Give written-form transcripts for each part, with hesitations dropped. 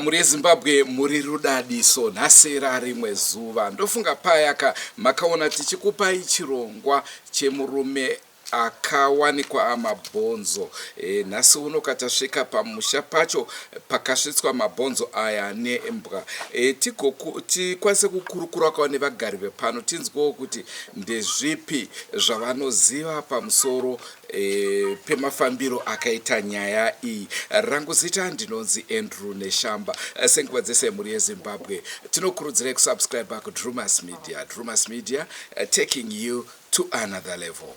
Mhuri yeZimbabwe muri rudadiso nhasi rarimwe zuva. Ndofunga payaka makaona tichikupai chirongwa chemurume akawanikwa amabhonzo. E, nhasi uno katasvika pamusha pacho pakasvitswa mabhonzo aya nembwa. E, tikwanise kukurukura kwavo nevagari vepano tinzwewo kuti ndezvipi zvavanoziva pamusoro e, pemafambiro akaita nyaya iyi. Rangu zita ndinonzi Andrew Neshamba. E, senguva dzese mhuri yeZimbabwe tinokurudzirai kusubscribe kuDrumas Media. Drumas Media taking you to another level.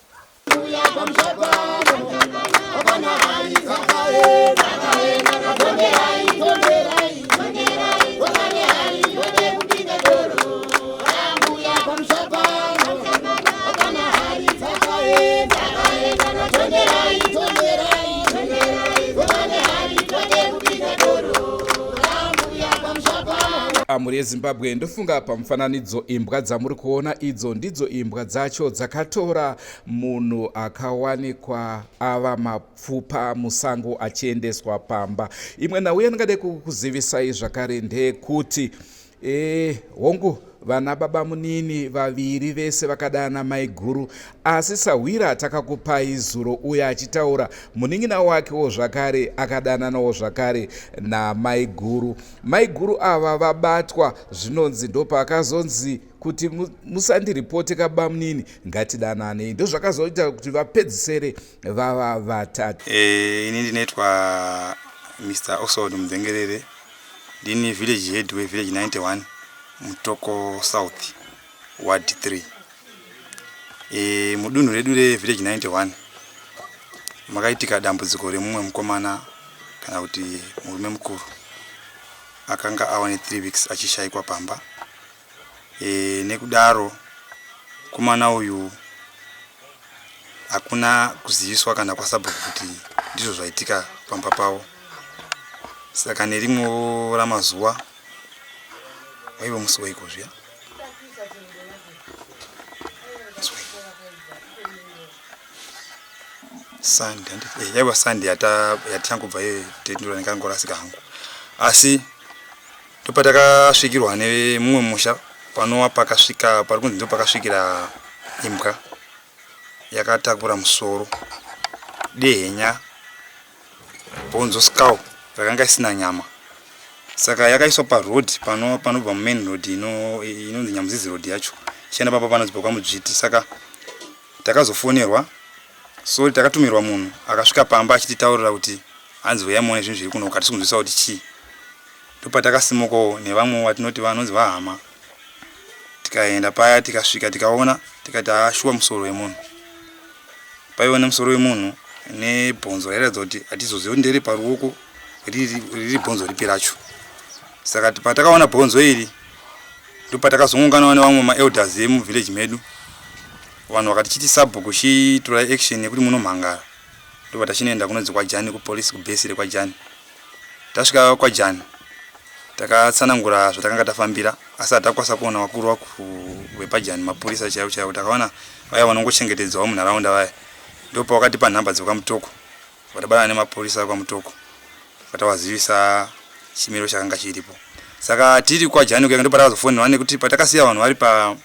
Mhuri yeZimbabwe, ndofunga pamufananidzo imbwa dzamuri kuona idzo ndidzo imbwa dzacho dzakatora munhu akawanikwa ava mapfupa musango achiendeswa pamba. Imwe nhau yandingade kukuzivisai zvakare ndeyekuti e, hongu vana baba munini vaviri vese vakadana maiguru, asi sahwira takakupai zuro uya achitaura munin'ina wakewo zvakare akadananawo zvakare namaiguru. Maiguru ava vabatwa zvinonzi ndopakazonzi kuti musandiripote kabamunini, ngatidananei. Ndozvakazoita kuti vapedzisere vava vatatu. E, ini ndinoitwa Mr Oswald Mudzengerere, ndini village head wevillage 91 Mutoko South, ward 3. E, mudunhu redu revillage 91 makaitika dambudziko remumwe mukomana kana kuti murume mukuru akanga awa ne3 weeks achishayikwa pamba. E, nekudaro mukomana uyu hakuna kuziviswa kana kwasabhuku kuti ndizvo zvaitika pamba pavo. Saka nerimwewo ramazuva, waive musi waiko zviya, Sunday, yaiva Sunday yatichangobva iyoyo, tendura ndingangorasika hangu, asi ndopatakasvikirwa nemumwe musha panova pakasvika pari kunzi ndopakasvikira imbwa yakatakura musoro dehenya, bhonzo, skull rakanga isina nyama. Saka yakaiswa paroad pano panobva mumain road inonzi Nyamuzizi road yacho ichienda papa panonzi pekwaMudzviti. Saka takazofonerwa, sorry, takatumirwa munhu akasvika pamba achititaurira kuti hanzi uyai muone zvinhu zviri kuno, hatisi kunzwisa kuti chii. Ndopatakasimukawo nevamwe vatinoti vanonzi vahama, tikaenda paya, tikasvika, tikaona, tikati haashuwa musoro wemunhu. Paiva nemusoro wemunhu nebhonzo rairatidza kuti hatizozivi kuti ndere paruoko riri bhonzo ripi racho. Saka patakaona bhonzo iri ndopatakazongonganawo nevamwe maelders emuvillage medu, vanhu vakati chiti sabhuku chitorai action yekuti munomhangara. Ndobva tachinoenda kunonzi kwaJani kupolisi, kubhesi rekwaJani. Tasvika kwaJani takatsanangura zvatakanga tafambira, asi hatakwanisa kuona vakuru vakuru vepajani, mapurisa chaivo chaivo. Takaona vaya vanongochengetedzawo munharaunda vaya, ndopavakatipa nhamba dzekwaMutoko. Vatabatana nemapurisa ekwaMutoko, vatavazivisa chimiro chakanga chiripo. Saka tiri kwaJani kuya ndopatakazofonerwa nekuti patakasiya vanhu vari pa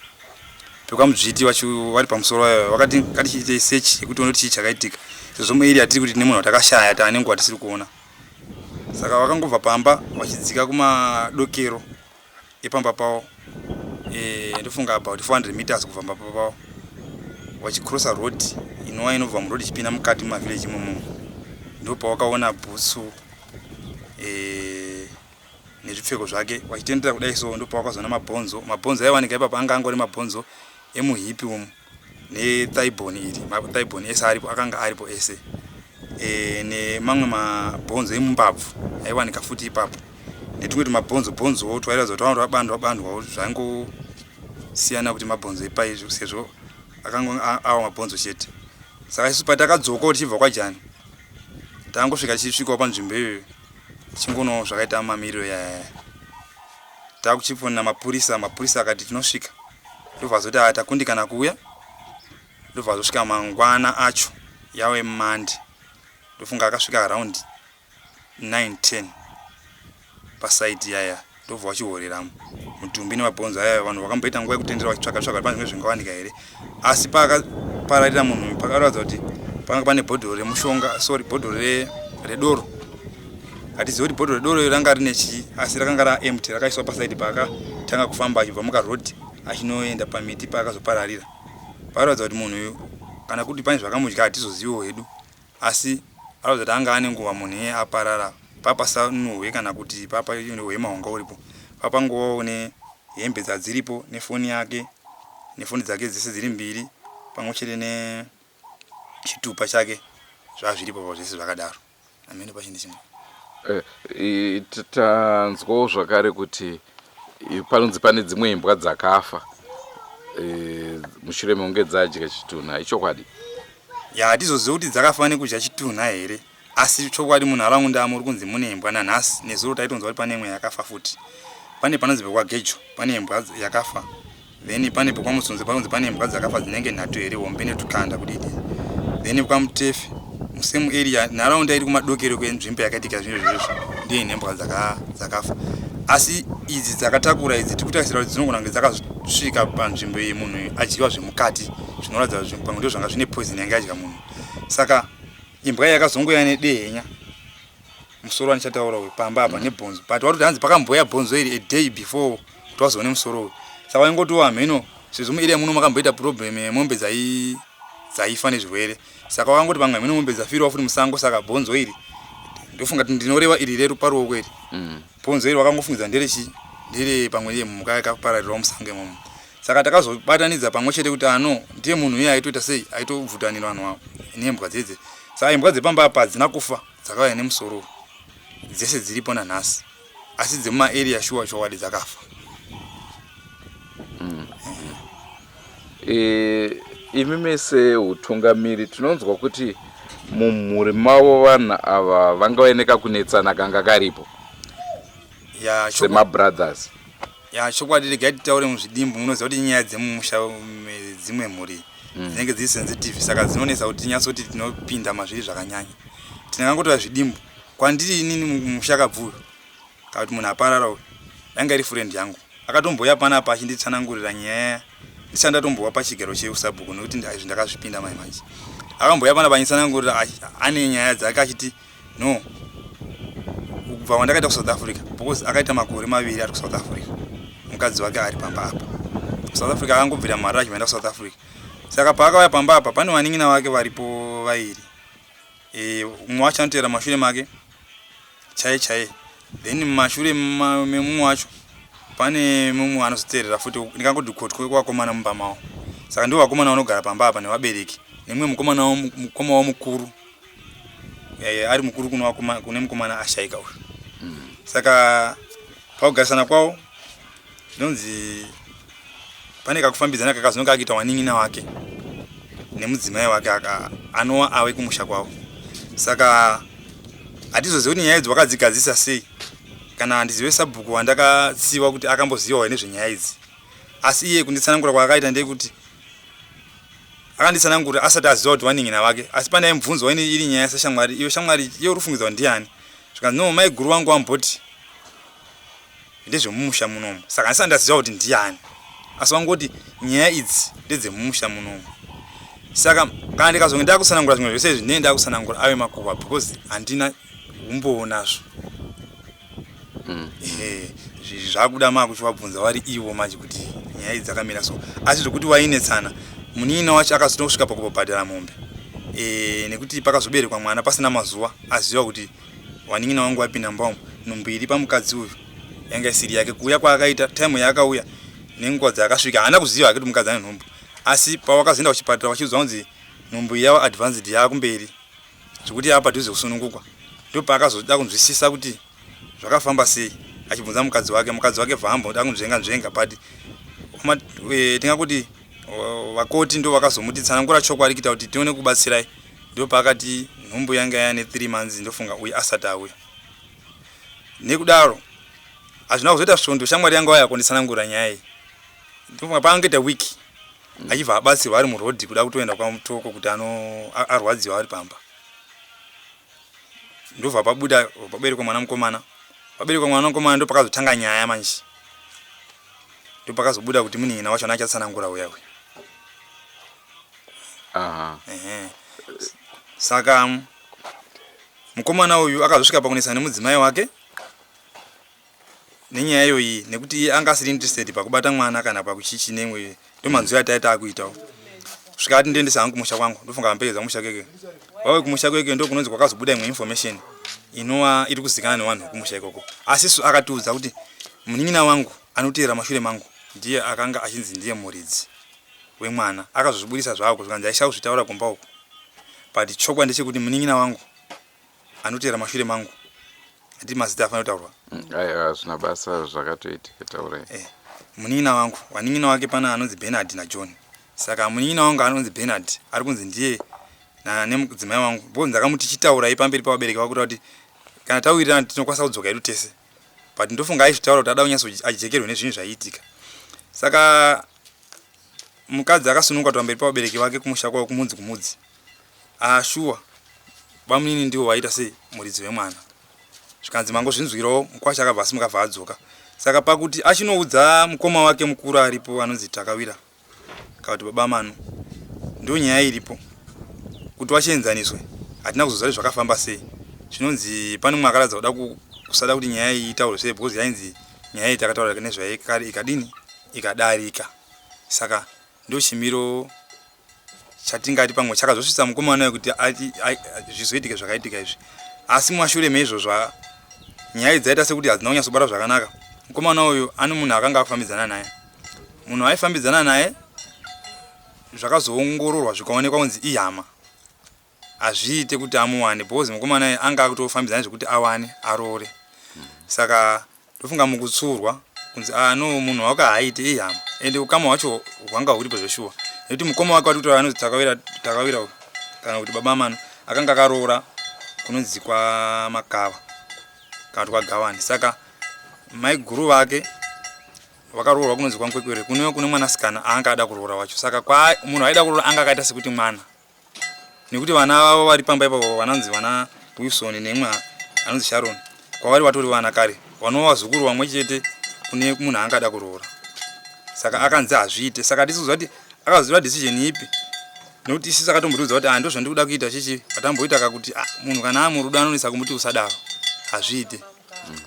pekwaMudzviti vari pamusoro vayo vakati ngatichiitei search yekuti tione kuti chii chakaitika, sezvo muarea tiri kuti tine munhu watakashaya taane nguva tisiri kuona. Saka vakangobva pamba vachidzika kumadokero epamba pavo, e, ndofunga about 400 meters kubva pamba pavo. Wachicrossa road inova inobva muroad ichipinda mukati mumavillage imomo, ndopawakaona bhutsu nezvipfeko zvake. Wachitendera kudai so, ndopawakazoona mabhonzo. Mabhonzo aiwanika ipapo anga angori mabhonzo emuhip umu nethighbone iri. Mathighbone ese aripo, akanga aripo ese, nemamwe mabhonzo emumbabvu aiwanika futi ipapo, netumwe tumabhonzo bhonzowo twairatidza kuti twanga twabandwa bandwawo. Zvaingosiyana kuti mabhonzo epai, sezvo akanga ava mabhonzo chete. Saka isu patakadzokawo tichibva kwaJani, tangosvika, tichisvikawo panzvimbo iyoyo, tichingonawo zvakaita mamiriro yaya, takuchifonera mapurisa. Mapurisa akati tinosvika, ndobva zoti aya takundikana kuuya. Ndobva zosvika mangwana acho, yave Monday. Ndofunga akasvika around 9 10 pasite yaya, ndobva vachihorera mutumbi nemabhonzo aya. Vanhu vakamboita nguva yekutendera vachitsvaga tsvaga pane zvimwe zvingawanika here, asi paakapararira munhu pakaratidza kuti panga pane bhodhoro remushonga, sorry, bhodhoro redoro. Hatizivi kuti bhodhoro redoro iro ranga rine chii, asi rakanga raempty, rakaiswa paside paakatanga kufamba achibva mukaroad achinoenda pamiti paakazopararira. Paratidza kuti munhu uyu, kana kuti pane zvakamudya, hatizoziviwo hedu, asi aratidza kuti anga ane nguva munhu iye aparara. Papasanuhwe kana kuti papa hwema hwanga uripo, papangovawo nehembe dzadziripo, nefoni yake, nefoni dzake dzese dziri mbiri, pamwe chete nechitupa chake, zvazviripo pa zvese zvakadaro. Amene pachine chimwe. Tanzwawo zvakare kuti panonzi pane dzimwe imbwa dzakafa mushure mekunge dzadya chitunha. Ichokwadi? Ya, hatizozivi kuti dzakafa nekudya chitunha here, asi chokwadi munharaunda muri kunzi mune imbwa nanhasi. Nezuro taitonzwa kuti pane imwe yakafa futi. Pane panonzi pekwaGejo pane imbwa yakafa, then pane pekwaMutsunzi panonzi pane imbwa dzakafa dzinenge nhatu here, hombe netukanda kudidi. Then kwaMutefe, musame area, nharaunda iri kumadokero kwenzvimbo yakaitika zvinhu izvozvo, ndiyo ine imbwa dzakafa. Asi idzi dzakatakura idzi, tiri kutarisira kuti dzinogona kunge dzakasvika panzvimbo iyi munhu adyiwa zvemukati, zvinoratidza kuti pamwe ndo zvanga zvine poison yanga yadya munhu. Saka imbwa iyi yakazongouya nedehenya, musoro wandichataura uyu, pamba apa nebhonzo, but warikuti hanzi pakamboya bhonzo iri a day before kuti wazoone musoro uyu. Saka vaingotiwo hameno, sezvo muarea muno makamboita problem yemombe dzaifa nezvirwere, saka vakangoti pamwe hameno mombe dzafirawo futi musango. Saka bhonzo iri, ndofunga kuti ndinoreva iri reruparuoko iri, bhonzo iri vakangofungidza nderechi, ndere pamwe yemhuka yakapararirawo musango imomo. Saka takazobatanidza pamwe chete kuti ano ndiye munhu iye aitoita sei, aitobvutanira vanhu avo nembwa dzedze. Saka imbwa dzepamba apa hadzina kufa, dzakauya nemusoro, dzese dziripo nanhasi, asi dzemumaarea shuwa chokwadi dzakafa. Imi mese utungamiri, tinonzwa kuti mumhuri mavo vanhu ava vanga vaine kakunetsana kanga karipo Ya. Semabrothers. Ya, chokwadi regai titaure muzvidimbu. Munoziva kuti nyaya dzemumusha, dzimwe mhuri dzinenge dziri sensitive, saka dzinonetsa kuti tinyatsoti tinopinda mazviri zvakanyanya. Tingangotora zvidimbu. Kwandiri inini, mushakabvu kana kuti munhu aparara uyu yanga iri friend yangu. Akatombouya panapa achinditsanangurira nyaya ndisati ndatombowa pachigaro cheusabhuku, nekuti izvi ndakazvipinda mai manje. Akambouya panapa achitsanangurira, ane nyaya dzake, achiti no, kubva wandakaita kuSouth Africa, because akaita makore 2 ari kuSouth Africa, mukadzi wake ari pamba apa kuSouth Africa. Akangobvira mari achimboenda kuSouth Africa. Saka paakauya pamba apa, pane vanin'ina vake varipo vairi. Umwe wacho anoteera mashure make chaiye chaiye, then mumashure memumwe wacho pane mumwe anozoteerera futi, ndingangoti kotwe kuvakomana mumba mavo. Saka ndivo vakomana vanogara pamba apa nevabereki, nemumwe mukomana, mukoma wamukuru, ari mukuru kune mukomana ashaika uyu. Saka pakugarisana kwavo, zvinonzi pane kakufambidzana kakazonge akaita wanin'ina wake nemudzimai wake anova ave kumusha kwavo. Saka hatizozivi kuti nyaya idzi wakadzigadzisa sei, kana handizive sabhuku wandakatsiwa kuti akambozivawo nezvenyaya idzi. Asi iye kunditsanangura kwaakaita ndeyekuti akanditsanangura asati aziva kuti wanin'ina wake, asi pane aimubvunzwa ini iri nyaya seshamwari, iyo shamwari iye uri kufungidza kuti ndiani? Zvikanzi, no, mai guru vangu vamboti ndezvemumusha munomu, saka handisati ndaziva kuti ndiani, asi vangoti nyaya idzi ndedzemumusha munomu. Saka kana ndikazonge ndakutsanangura zvimwe zvese izvi, ndinenge ndakutsanangura ave makuhwa, because handina umbowo nazvo. Ehe, zvakuda makuchivabvunza vari ivo manje kuti nyaya idzi dzakamira so. Asi zvokuti wainetsana Munin'ina wacho akazotosvika pakubhadhara mombe e, nekuti pakazoberekwa mwana pasina mazuva aziva kuti vanin'ina vangu vapinda mumba umu, nhumbu iri pamukadzi uyu yanga isiri yake. Kuuya kwaakaita, time yaakauya nenguva dzaakasvika, haana kuziva hake kuti mukadzi ane nhumbu, asi pawakazoenda kuchipatara vachiudzwa kunzi nhumbu iyi yava advanced, yaakumberi zvekuti yava padhuze kusunungukwa, ndopaakazoda kunzwisisa kuti zvakafamba sei, achibvunza mukadzi wake. Mukadzi wake bva amboda kunzvenga nzvenga, but tingakuti vakoti ndo vakazomuti tsanangura chokwadi kuita kuti tione kubatsirai. Ndopaakati nhumbu yanga yane 3 months, ndofunga uyu asati auya. Nekudaro hazvina kuzoita svondo, shamwari yangu auya kunditsanangura nyaya iyi. Ndofunga paangaita week achibva abatsirwa ari murodhi kuda kutoenda kwaMutoko kuti ano arwadziwa ari pamba, ndobva pabuda paberekwa mwana mukomana. Paberekwa mwana mukomana, ndo pakazotanga nyaya manje, ndo pakazobuda kuti munin'ina wacho anachatsanangura uya uya. Ehe. Saka mukomana uyu akazosvika pakunetsana nemudzimai wake nenyaya iyoyi, nekuti iye anga asiri interested pakubata mwana kana pakuchichi nemwe. Ndo manzwi ataita akuitawo kusvika ati ndiendese hangu kumusha kwangu. Ndofunga ampekedza kumusha keke wave kumusha kweke, ndo kunonzi kwakazobuda imwe information inova iri kuzikanwa nevanhu vekumusha ikoko. Asi su akatiudza kuti munin'ina wangu anoteera mashure mangu ndiye akanga achinzi ndiye muridzi wemwana. Akazozvibudisa zvavo zvikanzi aisha kuzvitaura kumba uko, but chokwadi ndechekuti munin'ina wangu anoteera mashure mangu, handi mazita afanira kutaurwa. Aiwa, hazvina basa, zvakatoitika, taurai. Munin'ina wangu, vanin'ina wake pana anonzi Bernard naJohn. Saka munin'ina wangu anonzi Bernard ari kunzi ndiye nemudzimai wangu, because ndakamuti chitaurai pamberi pavabereki vako kuti kana tawirirana tinokwanisa kudzoka hedu tese, but ndofunga aizvitaura kuti ada kunyatso ajekerwe nezvinhu zvaiitika. Saka mukadzi akasununguka kuti pamberi pavabereki vake kumusha kwavo kuMudzi, kuMudzi, ashuwa bamunini ndiwo vaita sei muridzi wemwana. Zvikanzi mangozvinzwirawo. Mukwasha akabva asimuka, bva adzoka. Saka pakuti achinoudza mukoma wake mukuru aripo anonzi Takawira kana kuti Baba Manu, ndo nyaya iripo kuti wachienzaniswe. Hatina kuzoziva kuti zvakafamba sei. Zvinonzi pane mumwe akaratidza kuda kusada kuti nyaya iyi itaurwe sei, because yainzi nyaya iyi takataura nezvayo kare ikadini ikadarika. Saka ndo chimiro chatingati pamwe chakazosvitsa mukomana uyu kuti zvizoitike zvakaitika izvi. Asi mumashure meizvozvo nyaya idzi dzaita sekuti hadzina kunyatsobata zvakanaka. Mukomana uyu ane munhu akanga akufambidzana naye, munhu aifambidzana naye zvakazoongororwa zvikaonekwa kunzi ihama. Hazviite kuti amuwane because mukomana uyu anga akutofambidzana zvekuti awane aroore. Saka ndofunga mukutsurwa kunzi, ah no, munhu wako haaite, ihama, ende ukama hwacho hwanga huripo zveshuwa, nekuti mukoma wake wati kutaura anonzi Takawira, Takawira uyu kana kuti Baba Mano, akanga akaroora kunonzi kwaMakava kana kuti kwaGawani. Saka maiguru vake vakaroorwa kunonzi kwaNkwekwere, kune mwanasikana aanga ada kuroora wacho. Saka kwa munhu aida kuroora anga akaita sekuti mwana, nekuti vana vavo vari pamba ipapo vanonzi vana Wilson nemwe anonzi Sharon, kwavari vatori vana kare, vanova vazukuru vamwe chete kune munhu aangada kuroora. Saka akanzi hazviite. Saka hatisi kuziva kuti akazotora decision ipi, nekuti isusu akatombotiudza kuti, ah, ndozvandiri kuda kuita chichi atamboita kakuti, ah, munhu kana amurudo anonetsa kumuti usadaro, hazviite.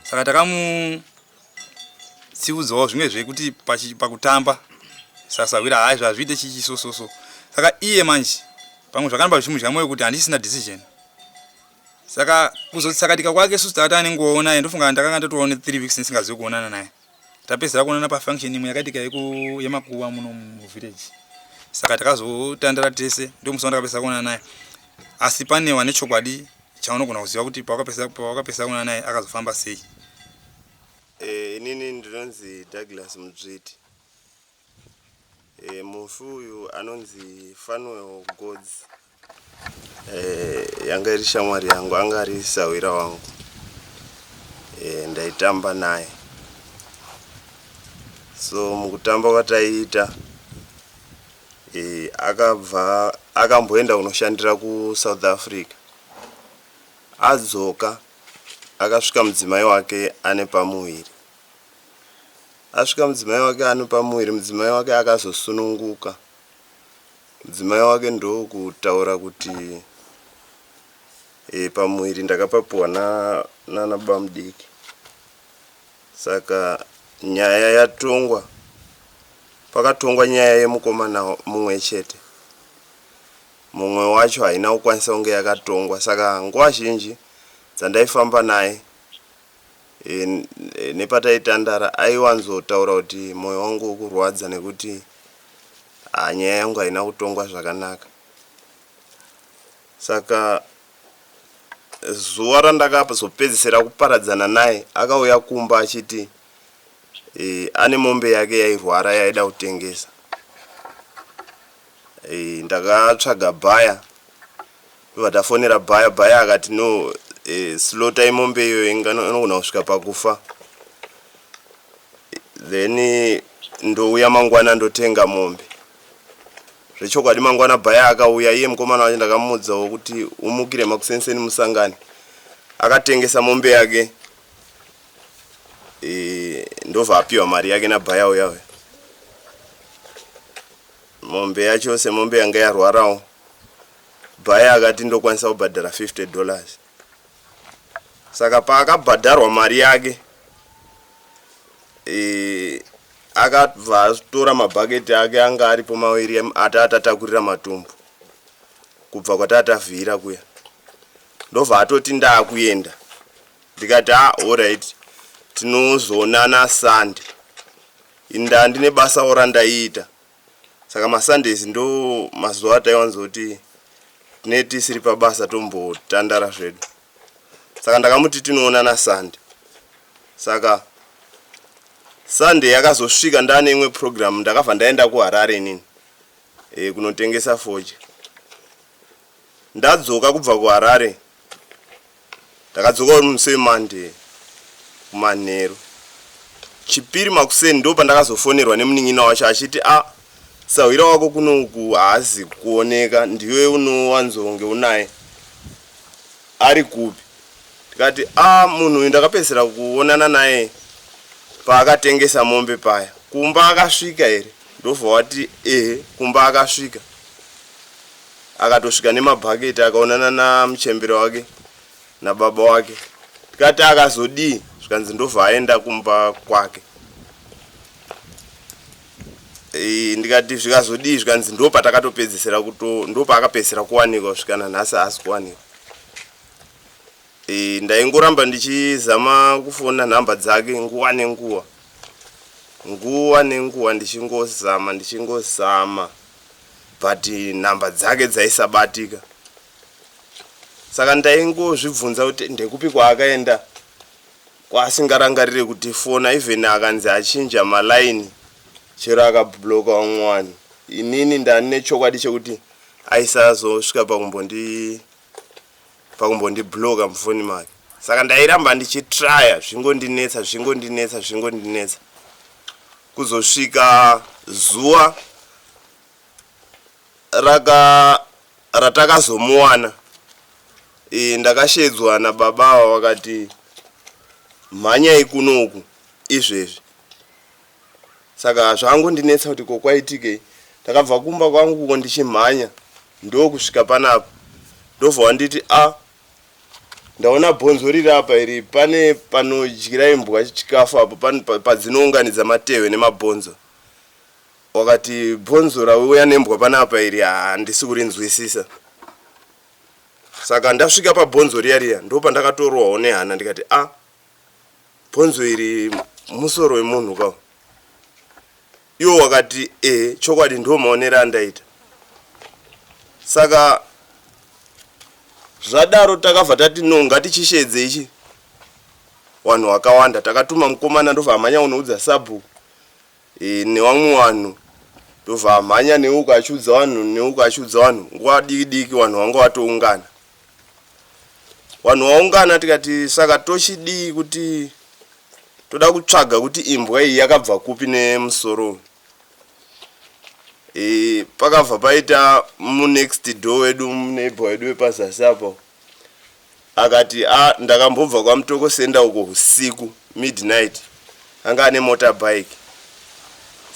Saka takamutsiudzawo zvimwe zvekuti pakutamba sasahwira, hai, zvazviite chichi so so so. Saka iye manje pamwe zvakaramba zvichimudya mwoyo kuti handisina decision. Saka kuzotsakatika kwake, isusu takati nenguvawo naye, ndofunga ndakanga ndatovawo ne3 weeks ndisingazivi kuonana naye. Tapedzera kuonana pafunction imwe yakaitika yemakuva muno muvillage. Saka takazotandara tese, ndomusi wandakapedzisa kuonana naye. Asi pane wane chokwadi chaunogona kuziva kuti pawakapedzisa kuonana naye akazofamba sei? Inini ndinonzi Douglas Mudzviti. Mufi uyu anonzi Fanuel Godzi. Yanga iri shamwari yangu, anga ari sahwira wangu. Ndaitamba naye. So mukutamba kwataiita akabva akamboenda kunoshandira kuSouth Africa. Adzoka akasvika mudzimai wake ane pamuviri. Asvika mudzimai wake ane pamuviri, mudzimai wake akazosununguka. Mudzimai wake ndokutaura kuti pamuviri ndakapapuwa nana baba mudiki. Saka nyaya yatongwa, pakatongwa nyaya yemukomana mumwe chete. Mumwe wacho haina kukwanisa kunge yakatongwa saka nguva zhinji dzandaifamba naye e, nepataitandara aiwanzotaura kuti mwoyo wangu ukurwadza nekuti ah, nyaya yangu haina kutongwa zvakanaka. Saka zuva randakazopedzisira kuparadzana naye akauya kumba achiti e, ane mombe yake yairwara yaida kutengesa. E, ndakatsvaga bhaya ndobva tafonera bhaya bhaya akati no e, slota imombe iyoyo inogona kusvika pakufa then ndouya mangwana ndotenga mombe zvechokwadi mangwana bhaya akauya iye mukomana wacho ndakamuudzawo kuti umukire makusenseni musangane akatengesa mombe yake e, ndobva apiwa mari yake nabhaya uya uya mombe yacho semombe yanga yarwarawo bhaya akati ndokwanisa kubhadhara 50 dollars saka paakabhadharwa mari yake e, akabva atora mabhaketi ake anga aripo maviri ata atatakurira matumbu kubva kwatatavhira kuya ndobva atoti ndaakuenda ndikati a ah, alright tinozoonana Sunday inda ndine basawo randaiita saka masundays ndo mazuva ataiwanzoti tine tisiri pabasa tombotandara zvedu saka ndakamuti tinoonana Sunday saka Sunday yakazosvika ndaane imwe program ndakabva ndaenda kuHarare inini e, kunotengesa fodya ndadzoka kubva kuHarare ndakadzoka uri musi weMonday kumanheru Chipiri makuseni ndo pandakazofonerwa nemunin'ina wacho achiti a ah, sahwira wako kunoku haazi kuoneka ndiwe unowanzonge unaye ari kupi ndikati a ah, munhu uyu ndakapedzisira kuonana naye paakatengesa mombe paya kumba akasvika here ndobva wati ehe kumba akasvika akatosvika nemabhaketi akaonana namuchembere wake nababa wake tikati akazodii zvikanzi ndobva aenda kumba kwake e, ndikati zvikazodii zvikanzi ndo patakatopedzisira kuto ndo paakapedzisira kuwanikwa kusvika nanhasi haasi kuwanikwa e, ndaingoramba ndichizama kufona nhamba dzake nguva nenguva nguva nenguva ndichingozama ndichingozama but nhamba dzake dzaisabatika saka ndaingozvibvunza kuti ndekupi kwaakaenda kwaasingarangarire kuti fona even akanzi achinja malaini chero akabloka vamwe vanhu inini ndani nechokwadi chekuti aisazosvika pakumbondi pakumbondibloka mufoni make saka ndairamba ndichitraya zvingondinetsa zvingondinetsa zvingondinetsa kuzosvika zuva raka ratakazomuwana e, ndakashedzwa nababa ava vakati mhanyai kunoku izvezvi saka zvangondinetsa kuti ko kwaitikei ndakabva kumba kwangu kuko ndichimhanya ndokusvika panapa ndobva wanditi a ah, ndaona bhonzo riri apa iri pane panodyira imbwa chikafu apo padzinounganidza matehwe nemabhonzo wakati bhonzo rauya nembwa panapa iri handisi kurinzwisisa saka ndasvika pabhonzo riya riya ndopandakatorwawo nehana ndikati a ah, bhonzo iri musoro wemunhu ka iwo wakati e chokwadi ndo maonero andaita saka zvadaro takabva tati no ngatichishedze ichi vanhu vakawanda takatuma mukomana ndobva amhanya kunoudza sabhuku e, nevamwe vanhu ndobva amhanya neuko achiudza vanhu neuko achiudza vanhu nguva diki diki vanhu vanga vatoungana vanhu vaungana tikati saka tochidii kuti toda kutsvaga kuti imbwa iyi yakabva kupi nemusoro e, pakabva paita munext door wedu muneighbor wedu wepazasi apo akati a ndakambobva kwamutoko senda uko usiku midnight anga ane motorbike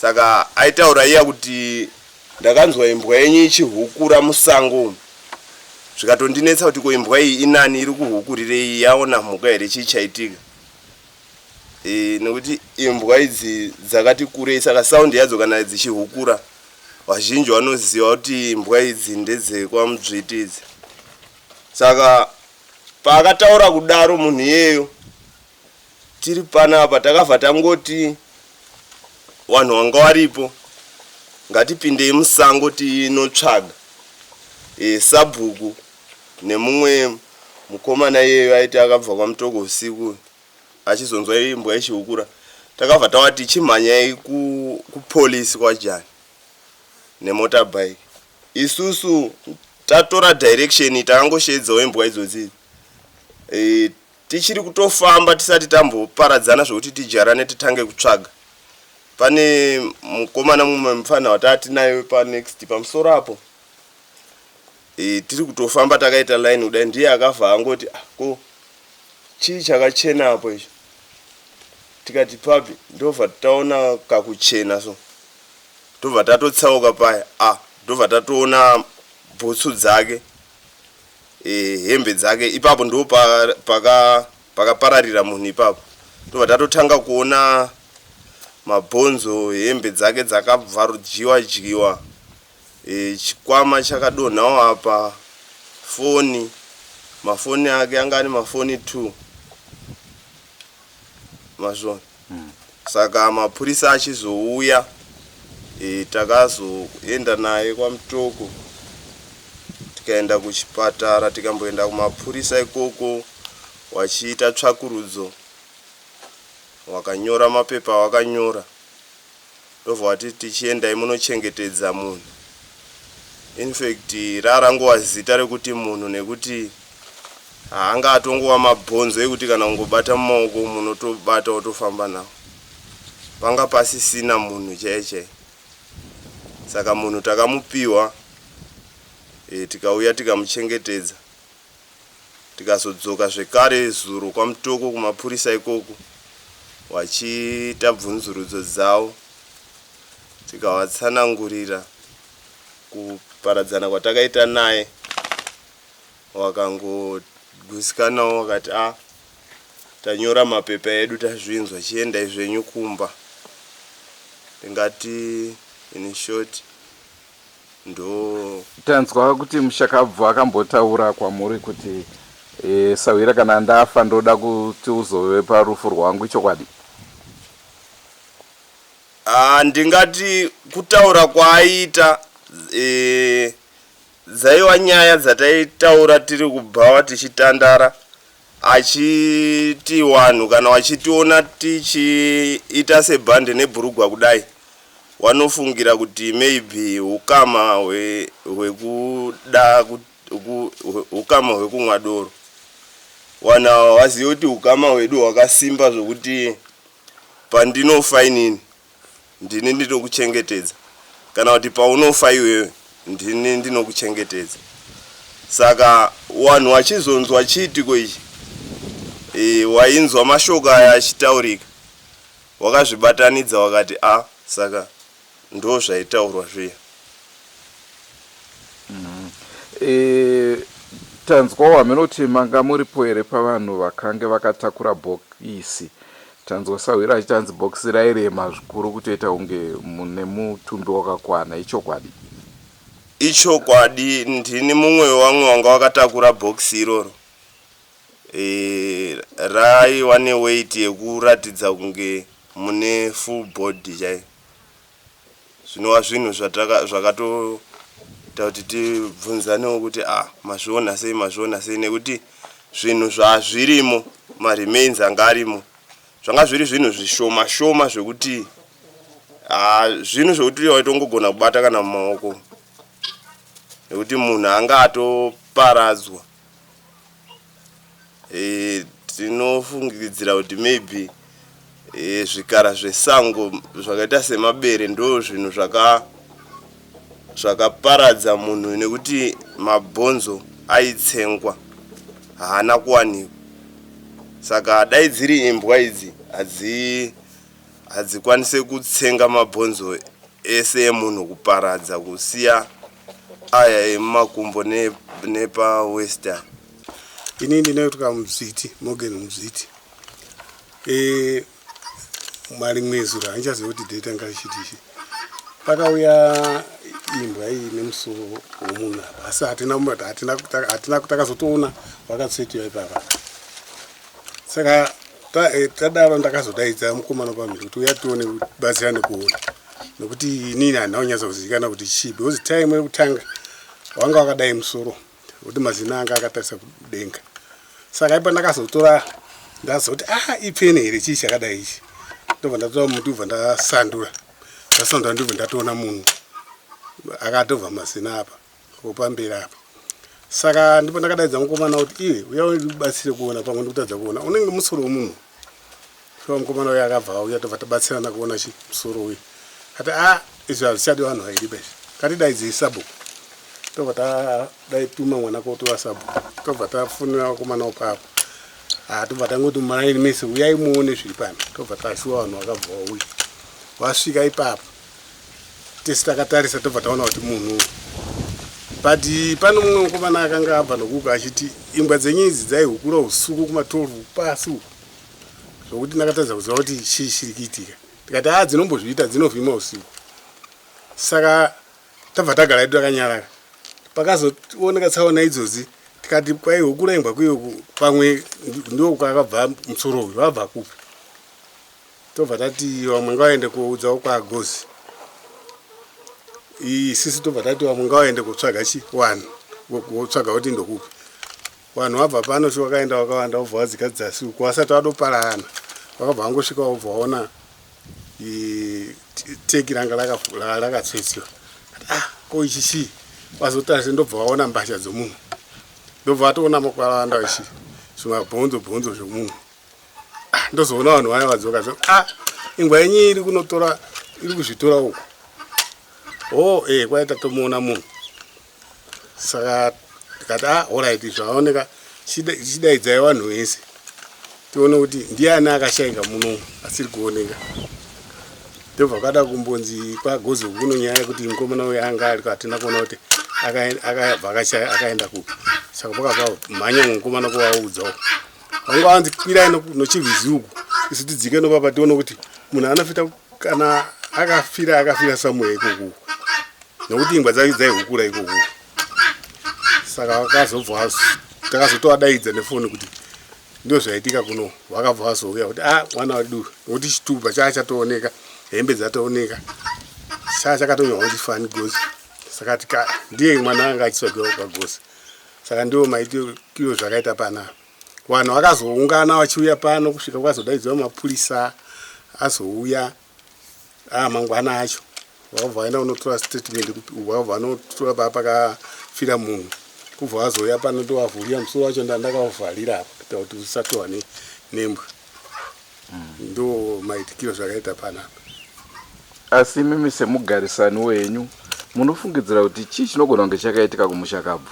saka aitaura iya kuti ndakanzwa imbwa yenyu ichihukura musango umu zvikatondinetsa kuti ko imbwa iyi inani iri kuhukurirei yaona mhuka here chii chaitika e, nekuti imbwa idzi dzakati kurei saka saundi yadzo kana dzichihukura Vazhinji vanoziva kuti imbwa idzi ndedzekwaMudzviti idzi. Saka paakataura kudaro munhu iyeyo tiri panapa takabva tangoti vanhu vanga varipo ngatipindei musango tinotsvaga e, sabhuku nemumwe mukomana iyeyo aiti akabva kwamutoko usiku achizonzwa imbwa ichihukura takabva tavati chimhanyai kupolisi kwajani nemotorbike isusu tatora direction takangosheedzawo imbwa idzodzi e, tichiri kutofamba tisati tamboparadzana zvekuti tidyarane titange kutsvaga pane mukomana mumwe mufana wataatinayo panext pamusoro apo e, tiri kutofamba takaita line kudai ndiye akabva angoti ah, ko chii chakachena apo icho tikati papi ndobva taona kakuchena so ndobva tatotsauka paya ah ndobva tatoona bhutsu dzake e, hembe dzake ipapo ndo pakapararira paka munhu ipapo ndobva tatotanga kuona mabhonzo hembe dzake dzakabvarudyiwa dyiwa e, chikwama chakadonhawo apa foni mafoni ake anga ane mafoni 2 mazvona mm. Saka mapurisa achizouya e, takazoenda naye kwaMutoko tikaenda kuchipatara tikamboenda kumapurisa ikoko wachiita tsvakurudzo wakanyora mapepa awakanyora ndobva wati tichiendai munochengetedza munhu infact rarangova zita rekuti munhu nekuti haanga atongova mabhonzo ekuti kana kungobata mumaoko munotobata wotofamba nawo panga pasisina munhu chaiye chaiye saka munhu takamupiwa e, tikauya tikamuchengetedza tikazodzoka zvekare zuro kwamutoko kumapurisa ikoko wachiita bvunzurudzo dzavo tikavatsanangurira kuparadzana kwatakaita naye Wakangogusikanawo wakati ah tanyora mapepa edu tazvinzwa chiendai zvenyu kumba. Ndingati in short ndo Tanzwa kuti mushakabvu akambotaura kwamuri kuti e, sahwira kana ndafa ndoda kuti uzove parufu rwangu ichokwadi? Ah, ndingati kutaura kwaaiita e, Dzaiva nyaya dzataitaura tiri kubhawa tichitandara achiti wanhu kana wachitiona tichiita sebhande nebhurugwa kudai wanofungira kuti maybe hukama hwekuda hukama hwekumwa doro. Wanhu awa hawazive kuti hukama hwedu hwakasimba zvokuti pandinofa inini ndini ndinokuchengetedza kana kuti paunofa iwewe ndini ndinokuchengetedza saka wanhu wachizonzwa chiitiko ichi e, wainzwa mashoko aya achitaurika wakazvibatanidza wakati a ah, saka ndo zvaitaurwa zviya mm. E, tanzwawo hameno kuti manga muripo here pavanhu vakange vakatakura bhokisi Tanzwa sahwira achiti hanzi bhokisi rairema zvikuru kutoita kunge mune mutumbi wakakwana. Ichokwadi? Ichokwadi, ndini mumwe wevamwe wanga wakatakura bhokisi iroro. E, raiwa neweight yekuratidza kunge mune full body chaiyo. Zvinova zvinhu zvakatoita kuti tibvunzanewo kuti ah, mazviona sei, mazviona sei nekuti zvinhu zvazvirimo, maremains anga arimo, zvanga zviri zvinhu zvishoma shoma zvekuti ah, zvinhu zvekuti waitongogona kubata kana mumaoko nekuti munhu anga atoparadzwa. E, tinofungidzira kuti maybe e, zvikara zvesango zvakaita semabere ndo zvinhu zvaka zvakaparadza munhu nekuti mabhonzo aitsengwa haana kuwanikwa saka dai dziri imbwa idzi hadzi hadzikwanise kutsenga mabhonzo ese emunhu kuparadza kusiya aya emumakumbo nepawest aya. Ini ndinoitwa Mudzviti, Morgan Mudzviti. E, marimwe zuro handichaziva kuti date anga richiti chi pakauya imbwa iyi nemusoro womunhu apa, asi hatina hatina hatina takazotoona wakatsvetiwa ipapa. Saka tadaro ndakazodaidza mukomana pamhiri kuti uya tione, kubatsirane kuona, nekuti inini handina kunyatsa kuzivikana kuti chii, because time yekutanga wanga wakadai musoro, kuti mazino anga akatarisa kudenga. Saka ipa ndakazotora, ndazoti, "Ah, ipfene here? Chii chakadai ichi?" Ndobva ndatora muti, ubva ndasandura, ndasandura, ndobva ndatoona munhu akatobva mazino apa opamberi apa. Saka ndipo ndakadaidza mukomana kuti, "Iwe, uya ubatsire kuona, pamwe ndikutadza kuona, unenge musoro wemunhu." So mukomana uyo akabva auya, tobva tabatsirana kuona chi musoro uyu. Kati, "A, izvi hazvichadi vanhu vairi bezvi, katidaidzei sabhuku." Tobva tadaituma mwana kotora sabhuku, tobva tafonera vakomana upapo. Ha, tobva tangoti mumaraini mese, "Uyai muone zviri pano." Tobva tashuwa, vanhu vakabva vauya. Wasvika ipapo, tese takatarisa, tobva taona kuti munhu. But pano mumwe mukomana akanga abva nokuka achiti imbwa dzenyu idzi dzaihukura usiku kuma12 pasi uku, zvokuti ndakatadza kuziva kuti chii chiri kuitika. Tikati, "A, dzinombozviita, dzinovhima usiku." Saka tabva tagara edu takanyarara. Pakazooneka tsaona idzodzi, tikati kwaihukura imbwa kuyoku, pamwe ndo kwakabva musoro uyu, wabva kupi? Tobva tati vamwe ngavaende kuudzawo kwagozi, isisi tobva tati vamwe ngavaende kutsvaga chi vanhu, kutsvaga kuti ndokupi vanhu vabva pano. Chi vakaenda vakawanda, vobva vadzika dzasi uku, vasati vadopararana, vakabva vangosvika, vobva vaona teki ranga rakatsvetsiwa. Ah, ko ichi chii? Vazotarisa, ndobva vaona mbatya dzomunhu, ndobva vatoona makwalanda ichi zvimabhonzo bhonzo zvomunhu. Ah, ndozoona vanhu vaya vadzoka zvo, "Ah, ingwa yenyu iri kunotora, iri kuzvitora uku." O e kwaita tomuona munhu. Saka tikati, "Ah, alright, zvaoneka, chidaidzai vanhu vese tione kuti ndiani akashaika muno asiri kuoneka." Ndobva kwada kumbonzi kwagozi kuno nyaya yekuti mukomana uyu anga ariko, hatina kuona kuti akabva akaenda kupi. Saka pakabva mhanya mukomana kuvaudzawo, vanga vanzi, "Kwirai nochirwizi uku, isu tidzike nopapa, tione kuti munhu anofita kana akafira, akafira somewhere ikoku, nokuti imbwa dzake dzaihukura ikoku." Saka vakazobva, takazotovadaidza nefoni kuti ndo zvaitika kuno. Vakabva vazouya kuti, "A, mwana wedu," nokuti chitupa chaa chatooneka, hembe dzatooneka, chaa chakatonyorwa kuti Fani Gozi. Saka tika ndiye mwana anga achitsvagiwa kwagozi. Saka ndiwo maitikiro zvakaita panapa. Vanhu vakazoungana vachiuya pano kusvika kwazodaidzwa mapurisa, azouya mangwana acho. Vakabva vaenda kunotora statement, vakabva vanotora paa pakafira munhu, kubva vazouya pano, ndovavhurira musoro wacho. Ndandakauvharira apa kuita kuti usatohwa nembwa. Ndo maitikiro zvakaita panapa. Asi imimi semugarisani wenyu, munofungidzira kuti chii chinogona kunge chakaitika kumushakabvu?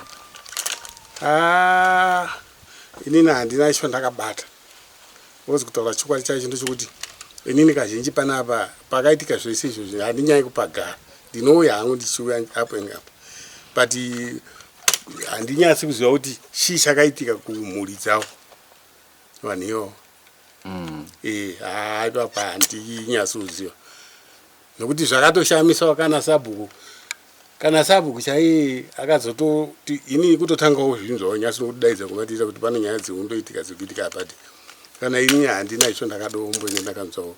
Ah, inini handina icho ndakabata, because kutaura chokwadi chaicho ndechekuti inini kazhinji panapa pakaitika zvese izvozvi handinyanyi kupagara. Ndinouya hangu ndichiuya apo and apo, but handinyatsi kuziva kuti chii chakaitika kumhuri dzavo vanhu ivavo. Haa, ipapa handinyatsi kuziva, nokuti zvakatoshamisawo kana sabhuku chaiye akazototi inini kutotangawo zvinhu zvavanyatsi nokudaidza kumatiita kuti pane nyaya dzikundoitika, dzikuitika apati. Kana inini handina icho ndakadombonye ndakanzwawo.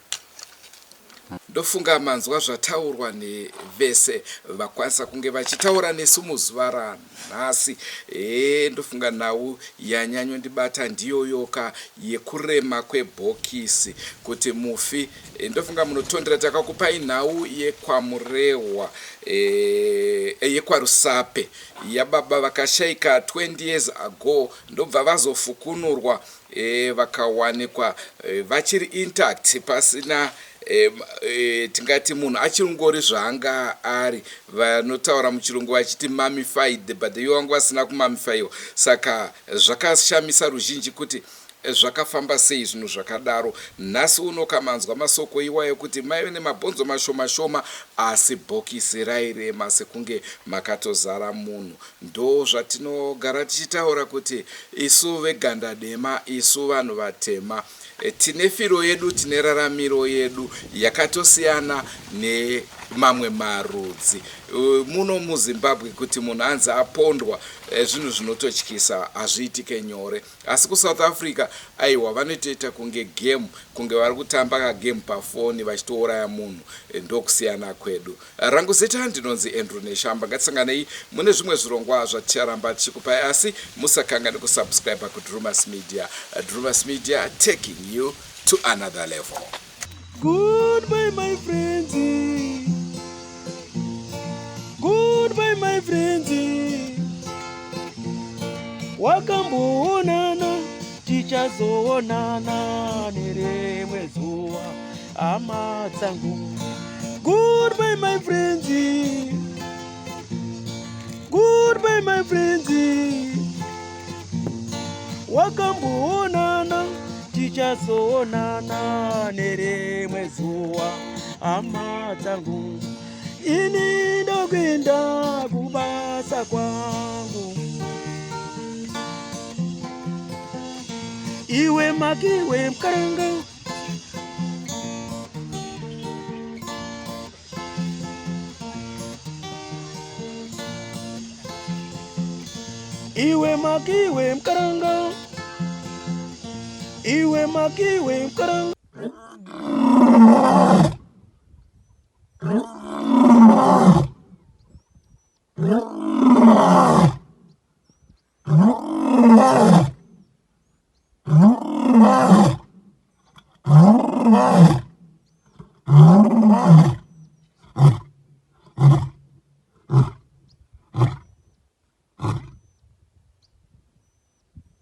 Ndofunga manzwa zvataurwa nevese vakwanisa kunge vachitaura nesu muzuva ranhasi. Ndofunga nhau yanyanyondibata ndiyo yoka yekurema kwebhokisi kuti mufi. Ndofunga munotondera takakupai nhau yekwaMurehwa, yekwaRusape, yababa vakashayika 20 years ago, ndobva vazofukunurwa, vakawanikwa vachiri intact, pasina tingati munhu achingori zvaanga ari. Vanotaura muchirungu vachiti mummified, but ivo vanga vasina kumumifyiwa. Saka zvakashamisa ruzhinji kuti zvakafamba sei zvinhu zvakadaro. Nhasi uno kamanzwa masoko iwayo kuti maive nemabhonzo mashoma shoma, asi bhokisi rairema sekunge makatozara munhu. Ndo zvatinogara tichitaura kuti isu veganda dema, isu vanhu vatema, tine firo yedu, tine raramiro yedu yakatosiyana nemamwe marudzi. Muno muZimbabwe kuti munhu anzi apondwa eh, zvinhu zvinototyisa, hazviitike nyore. Asi kuSouth Africa aiwa, vanotoita kunge game, kunge vari kutamba kagame pafoni vachitouraya munhu. Eh, ndokusiyana kwedu. Rangu zita ndinonzi Andrew Neshamba. Ngatisanganei mune zvimwe zvirongwa zvaticharamba tichikupai, asi musakangane kusubscribe kuDrumas Media. Drumas Media, taking you to another level. Goodbye my friends. Goodbye my friends. Wakamboonana, tichazoonana nerimwe zuva, hama dzangu. Goodbye my friends. Goodbye my friends. Wakamboonana, tichazoonana nerimwe zuva, hama dzangu. Ini ndokuenda kubasa kwangu. Iwe makiwe mkaranga. Iwe makiwe mkaranga. Iwe makiwe mkaranga.